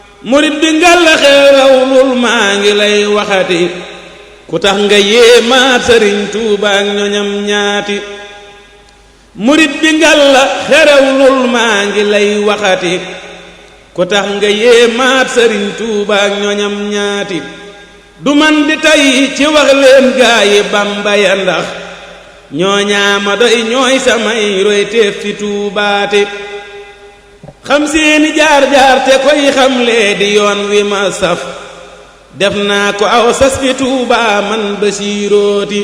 murit bi ngalla xeerawlul maa ngi lay waxati ku tax nga yéemaat sëriñ Tuuba ak ñoñam ñaati murit bi ngalla xeerawlul maa ngi lay waxati ku tax nga yéemaat sëriñ Tuuba ak ñoñam ñaati du man di tey ci wax leen gaayi Bamba ya ndax ñooñaama doy ñooy samay roy teef fi tuubaate xam seeni jaar-jaar te koy xamlee di yoon wi ma saf def naa ko aw sas fi Tuubaa man Basiirooti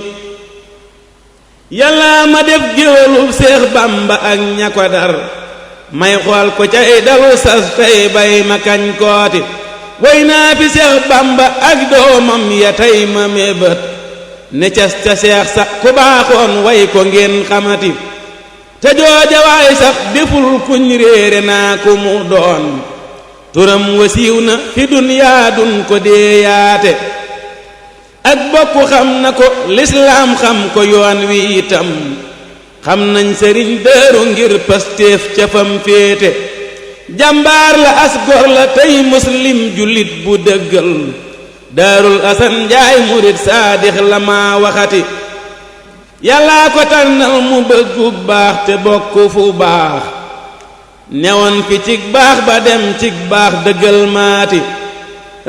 yàlla ma def géwélub Seex Bamba ak ña ko dar may xool ko cay dalu sas tey bay ma kañ kooti way naa fi Seex Bamba ak doomam ya tey ma mébét ne cas ca seex sa ku baaxoon way ko ngeen xamati te jooja waay sax deful kuñ réere naa ku mu doon turam wasiiw na fi dunyaa dun ko deeyaate ak bokk xam na ko lislaam xam ko yoon wi itam xam nañ sëriñ Daaru ngir pastéef ca fam féete jàmbaar la as gor la tey muslim jullit bu dëggal Daarul Asan Njaay murit saadix la maa waxati yàllaa ko tànnal mu bëggu baax te bokk fu baax newoon fi cig baax ba dem cig baax dëggal maati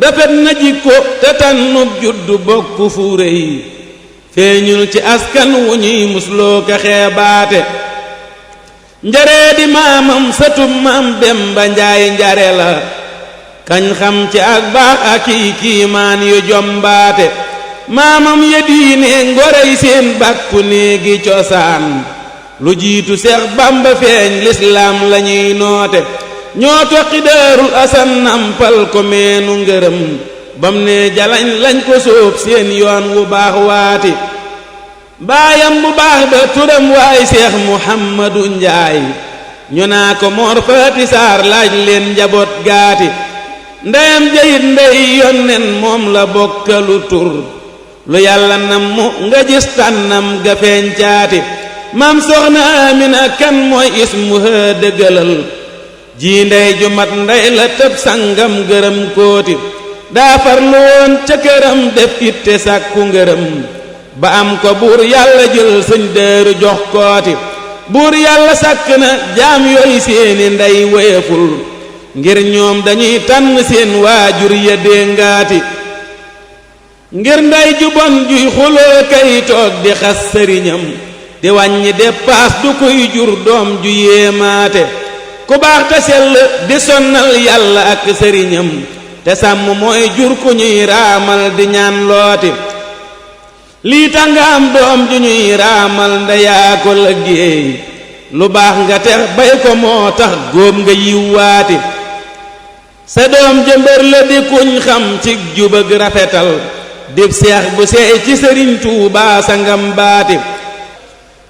rafet na jikko te tànnub juddu bokk fu rëy feeñul ci askan wu ñuy musloo ka xeebaate njaree di maamam sëtub maam Demba Njaay njare la kañ xam ci ak baax ak kiimaan yu jombaate maamam ya diine ngorey seen bàkku néegi cosaan lu jiitu Seex Bamba feeñ lislaam lañuy noote ñoo toqi Daarul Asan nampal ko meenu ngërëm bam ne jalañ lañ ko sóob seen yoon wu baax waati baayam bu baax ba turam waay Seex Muhammadu Njaay ñu naa ko Moor Faati Saar laaj leen njaboot gaati ndeyam jayit ndey yonnen moom la bokkalu tur lu yàlla nam mu nga gis tànnam ga feeñ caati maam soxna Amina kan mooy ismuha dëggalal ji ndey ju mat ndey la tëb sangam gërëm kooti daa farlu woon ca këram def itte sàkku ngërëm ba am ko buur yàlla jël sëñ Daaru jox kooti buur yàlla sàkk na jaam yooyu seeni ndey woyeful ngir ñoom dañuy tànn seen waajur ya déngaati ngir ndey ju bon juy xuloo kay toog di xas sëriñam di wàññi dépaas du koy jur doom ju yéemaate ku baax te sell di sonnal yàlla ak sëriñam te sàmm mooy jur ku ñuy raamal di ñaan looti lii tax nga am doom ju ñuy raamal ndeyaa ko liggéey lu baax nga tex bay ko moo tax góob nga yiwwaati sa doom jëmbër la di kuñ xam ci jubag rafetal dib seex bu seey ci sëriñ Tuubaa sa ngam baati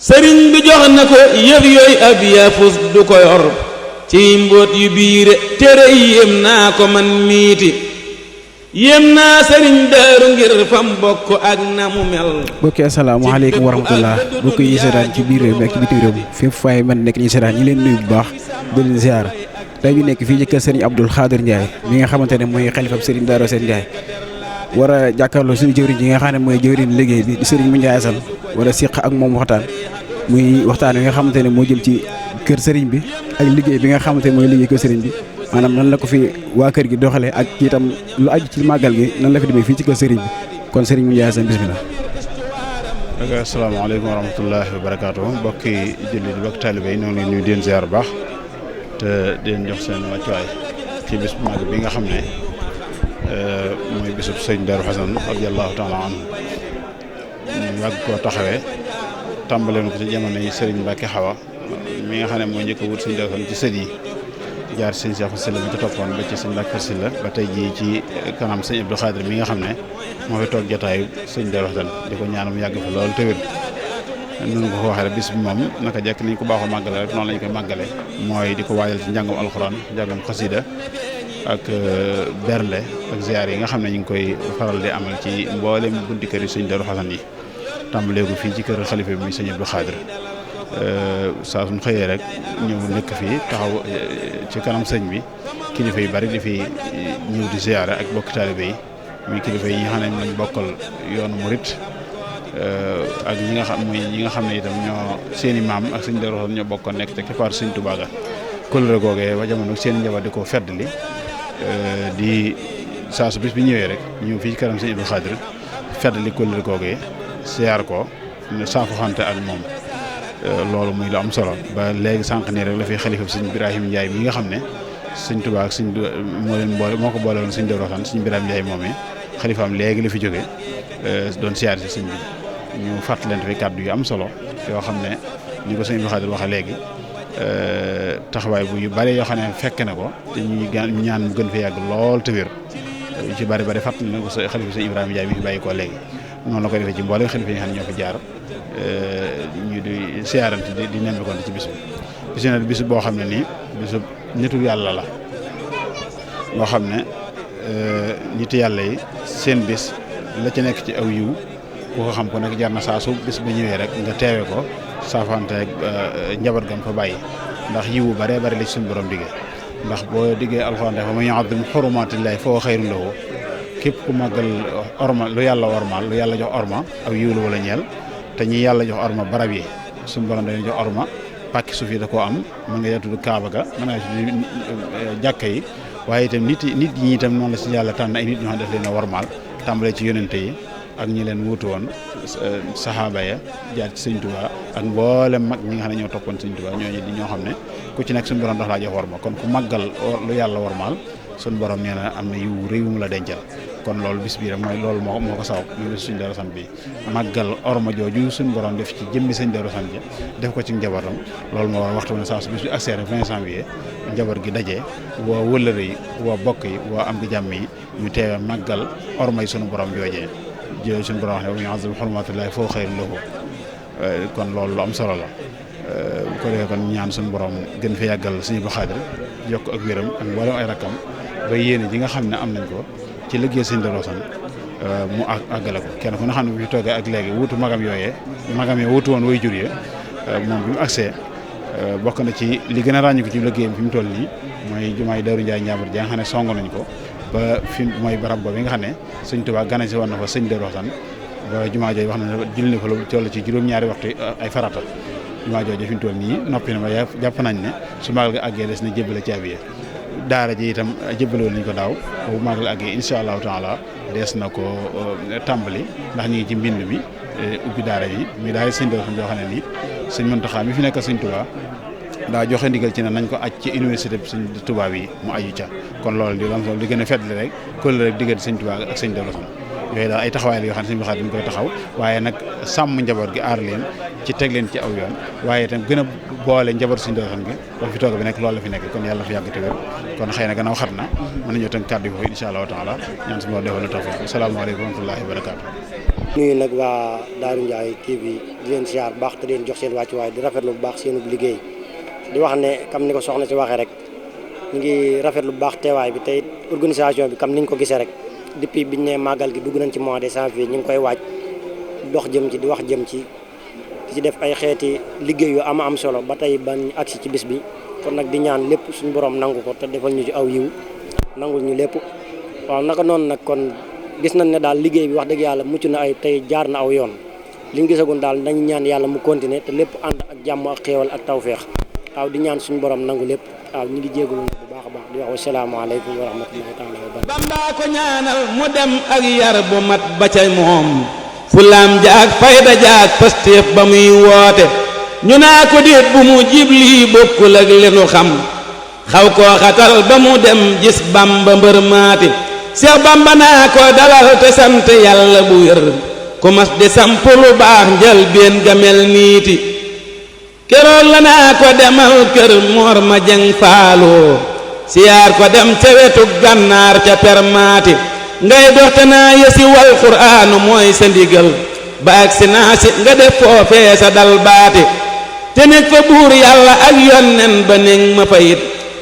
sëriñ bi jox na ko yëf yooyu ab yafus du ko yor ci mbóot yu biire tere yéem naa ko man miiti yéem naa sëriñ Daaru ngir fam bokk ak na mu mel. mbokki asalaamaaleykum wa rahmatullah mbokk yi seetaan ci biir réew mi ak ci bitim réew mi fépp fay man nekk ñi seetaan ñi leen nuyu bu baax di leen ziar tey ñu nekk fii ci kër sëriñ Abdul Xaadir Ndiaye mi nga xamante ne mooy xalifam sëriñ Daaru Asan Ndiaye war a jàkkaarloo suñu jëwriñ ji nga xam ne mooy jëwriñ liggéey bi di sëriñ mu Ndiaye Asan wala siq ak moom waxtaan muy waxtaan wi nga xamante ne moo jëm ci kër sëriñ bi ak liggéey bi nga xamante ne mooy liggéey kër sëriñ bi maanaam nan la ko fi waa kër gi doxalee ak itam lu aju ci màggal gi nan la fi demee fii ci kër sëriñ bi kon sëriñ mu Ndiaye Asan bismillah. ok asalaamaaleykum wa rahmatullahi wa barakaatu mbokki jullit mbokki taalibe yi ñoo ngi nuyu di leen ziar bu baax te di leen jox seen wàccuwaay ci bis bu mag bi nga xam ne mooy bisub sëñ Daaru Xasan radiyallahu taala anhu ñu yàgg koo taxawee tàmbaleen ko ci jamono yi sëriñ Mbàkke Xawa mi nga xam ne mooy njëkk a wut sëñ Daaru Xasan ci sët yi jaar sëñ Seex Silla mi ci toppoon ba ci sëñ Mbàkke Silla ba tey jii ci kanam sëñ Abdou Xaadir mi nga xam ne moo fi toog jotaayu sëñ Daaru Xasan di ko ñaanal mu yàgg fi loolu te wér noonu ko waxee rek bis bi moom naka jekk niñ ko baaxoo màggale rek noonu lañ koy màggale mooy di ko waajal ci njàngam alxuraan njàngam xasida ak berle ak ziar yi nga xam ne ñu ngi koy faral di amal ci mboolem bunti kër yi sëñ Daaru Xasan yi tàmbalee ko fii ci kër xalifa bi muy sëñ Abdou Xaadir saa suñ xëyee rek ñëw nekk fii taxaw ci kanam sëñ bi kilifa yu bari di fi ñëw di ziyaare ak bokk taalibe yi muy kilifa yi nga xam ne lañ bokkal yoonu murit ak ñi nga xam ne itam ñoo seeni maam ak sëñ Darou ñoo bokkoon nekk te keppaar sëñ Tuubaa ga kóllëre googee ba jamono seen njaboot di ko feddali di saa su bis bi ñëwee rek ñëw fii ci kanam sëñ Abdou Khadir feddali kóllëre googee siyaar ko saafu xante ak moom loolu muy lu am solo ba léegi sànq nii rek la fi xalifa sëñ Birahim Ndiaye mi nga xam ne sëñ Tuubaa ak sëñ moo ko boole woon sëñ Darou sëñ Birahim Ndiaye moom yi xalifaam léegi la fi jóge doon siyaar si sëñ bi ñu fàttalante fi kàddu yu am solo yoo xam ne ñu ko sëñ Abdou Khadir waxee léegi taxawaay bu yu bari yoo xam ne fekk na ko te ñu ñaan mu gën fi yàgg lool te wér yu ci bari fàttali na ko xalifa sëñ Ibrahima Ndiaye mi fi bàyyi koo léegi noonu la ko defee ci mboolem xalifa yi nga xam ne ñoo fi jaar ñu di siyaarante di nemmeekoon ci bis bi nag bis boo xam ne nii bisu nitu yàlla la boo xam ne nitu yàlla yi seen bis la ci nekk ci aw yiw ku ko xam ko nekk jar na saa su bis ba ñëwee rek nga teewe ko saafante ak njaboot gam fa bàyyi ndax yiwu bare bari la ci suñu borom diggee ndax boo diggee alxuraan dafa man yu'azzim hurumaatillaahi fa huwa xayrun lahu képp ku màggal orma lu yàlla ormaal lu yàlla jox orma aw yiw la wala ñeel te ñi yàlla jox orma barab yi suñu borom dañu jox orma pàkki suuf yi da koo am mën nga tudd Kaaba ga mën nga tudd jàkka yi waaye itam nit ñi itam noonu la si yàlla tànn ay nit ñoo xam def leen a warmaal tàmbalee ci yonente yi ak ñi leen wuutu woon saxaaba ya jaar ci sëñ Tuubaa ak mboolem mag ñi nga xam ne ñoo toppoon sëñ Tuubaa ñooñu di ñoo xam ne ku ci nekk suñu borom dafa laa jox warma kon ku màggal lu yàlla warmaal suñu borom nee na am na yiw réew mu la dencal kon loolu bis bii rek mooy loolu moo ko sabab ñu bis suñ Darou Assane bi màggal orma jooju suñu borom def ci jëmmi sëñ Darou Assane ji def ko ci njabootam loolu moo war waxtu ne saa su bis bi accès rek 20 janvier njaboot gi dajee woo wëllëre yi woo bokk yi woo am di jàmm yi ñu teewe màggal orma yi suñu borom joojee jooju suñu borom wax ne wa man yu'azzim hurumaatillaahi fa huwa xayrun lahu kon loolu lu am solo la bu ko defee kon ñaan suñu borom gën fi yàggal Sëñ Abdou Khadir yokk ak wéram ak mboolem ay rakkam ba yéene ji nga xam ne am nañ ko ci liggéey Sëñ Darou Assane mu àggale ko kenn ku ne xam ne bu fi toogee ak léegi wuutu magam yooyee wuutu woon way jur yi moom bi mu agsee bokk na ci li gën a ràññiku ci liggéeyam fi mu toll nii mooy jumaay Daaru Njaay Njàmbur ja nga xam ne song nañ ko ba fi mooy barab boobu nga xam ne Sëñ Tuubaa gane si woon na fa Sëñ Darou Assane ba jumaa jooju wax na ne julli na fa lu toll ci juróom-ñaari waxtu ay farata jumaa jooju fi mu toll nii noppi na ba jàpp nañ ne su magal ga àggee des na jébbale caabi yi daara ji itam jébbale woon nañ ko daaw bu magal àggee incha allahu taala dees na ko tàmbali ndax ñu ngi ci mbind mi ubbi daara yi muy daara Sëñ Darou Assane joo xam ne nii Sëñ Muntaxa mi fi nekk Sëñ Tuubaa daa joxe ndigal ci ne nañ ko aj ci université bi Sëñ Tuubaa bi mu aju ca kon loolu di lam solo di gën a fetli rek kóllëre rek diggante Sëñ Tuubaa ak Sëñ Darou Assane yooyu daal ay taxawaay la yoo xam ne Sëñ Abdou Khadir dañ koy taxaw waaye nag sàmm njaboot gi aar leen ci teg leen ci aw yoon waaye itam gën a boole njaboot Sëñ Darou Assane gi ba fi toog bi nekk loolu la fi nekk kon yàlla fi yàgg te wér kon xëy na gannaaw xat na mën nañoo tënk kàddu yi foofu insha allahu taala ñaan suñu defal na tawfiq asalaamaaleykum wa rahmatullahi wa barakaatu nuyu nag waa Darou Ndiaye TV di leen siyaar bu baax te leen jox seen wàccuwaay di rafetlu bu baax seen liggéey di wax ne comme ni ko soxna si waxee rek ñu ngi rafetlu bu baax teewaay bi tey organisation bi comme niñ ko gisee rek depuis biñ ne màggal gi dugg nañ ci mois de janvier ñu ngi koy waaj dox jëm ci di wax jëm ci di ci def ay xeeti liggéey yu am solo ba tey bañ agsi ci bis bi kon nag di ñaan lépp suñu borom nangu ko te defal ñu ci aw yiw nangul ñu lépp waaw naka noonu nag kon gis nañ ne daal liggéey bi wax dëgg yàlla mucc na ay tey jaar na aw yoon liñ gisagun daal nañ ñaan yàlla mu continuer te lépp ànd ak jàmm ak xéewal ak tawféex waaw di ñaan suñu borom nangu lépp waaw ñu ngi jégalu bu baax a baax di wax wasalaamaaleykum wa rahmatullahi taala wa barakatuh Bamba ko ñaanal mu dem ak yar bu mat ba ca moom fulaam jaag fayda jaag pastéef ba muy woote ñu naa ko déet bu mu jib lii bokkul ak li nu xam xaw koo xatal ba mu dem gis Bamba mbër maati Seex Bamba naa ko dalal te sant yàlla bu wér ku mas di samp lu baax njël benn gamel niiti keroog la naa ko demal kër moor ma jeng faaloo siyaar ko dem ca wetu gànnaar ca permaati ngay doxte naa yësi wal quraanu mooy sa ndigal ba ak si naa si nga def foofee sa dal baati te nekk fa buur yàlla ak yonnen ba néeg ma fayit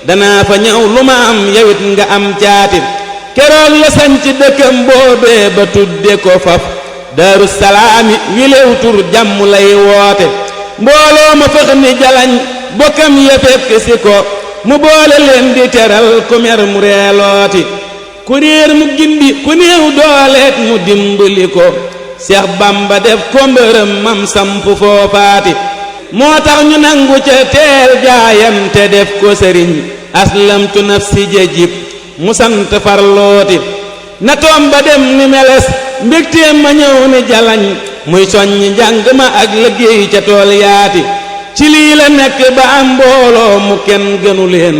danaa fa ñëw lu ma am yawit nga am caati keroog la sanc dëkkam boobee ba tudde ko faf Daaru Salaami wilew tur jàmm lay woote mbooloo ma fëx ni jalañ bokkam ya fekk si ko mu boole leen di teral ku mer mu reelooti ku réer mu gindi ku néew dooleet mu dimbali ko Seex Bamba def ko mbërëm mam samp foofaati moo tax ñu nangu ca teel jaayante def ko sëriñ aslamtu nafsi jajib mu sant farlooti na toom ba dem ni meles mbégteem ma ñëw ni jalañ muy soññi njàng ma ak liggéey ca tool yaati ci lii la nekk ba am mbooloo mu kenn gënu leen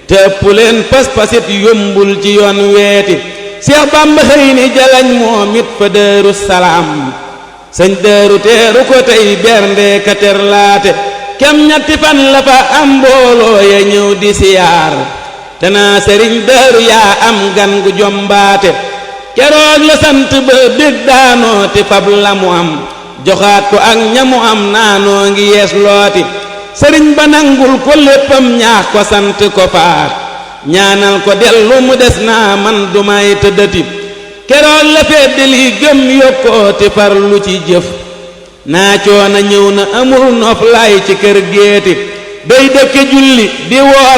te ëpp leen pas-pasit yombul ci yoon weeti Seex Bamba xëy ni jalañ moom it fa Daaru Salaam sëñ Daaru teeru ko tey bernde ka terlaate kem ñetti fan la fa am mbooloo ya ñëw di siyaar te naa sëriñ Daaru yaa am gan gu jombaate keroog la sant ba bég daanoo ti fab la mu am joxaat ko ak ñamu am naanoo ngi yees looti sëriñ ba nangul ko léppam ñaax ko sant ko faat ñaanal ko dellu mu des naa man du may tëddati keroog la fedd li gëm yokkooti farlu ci jëf naa coona ñëw na amul nof lay ci kër géeti day dëkke julli di woor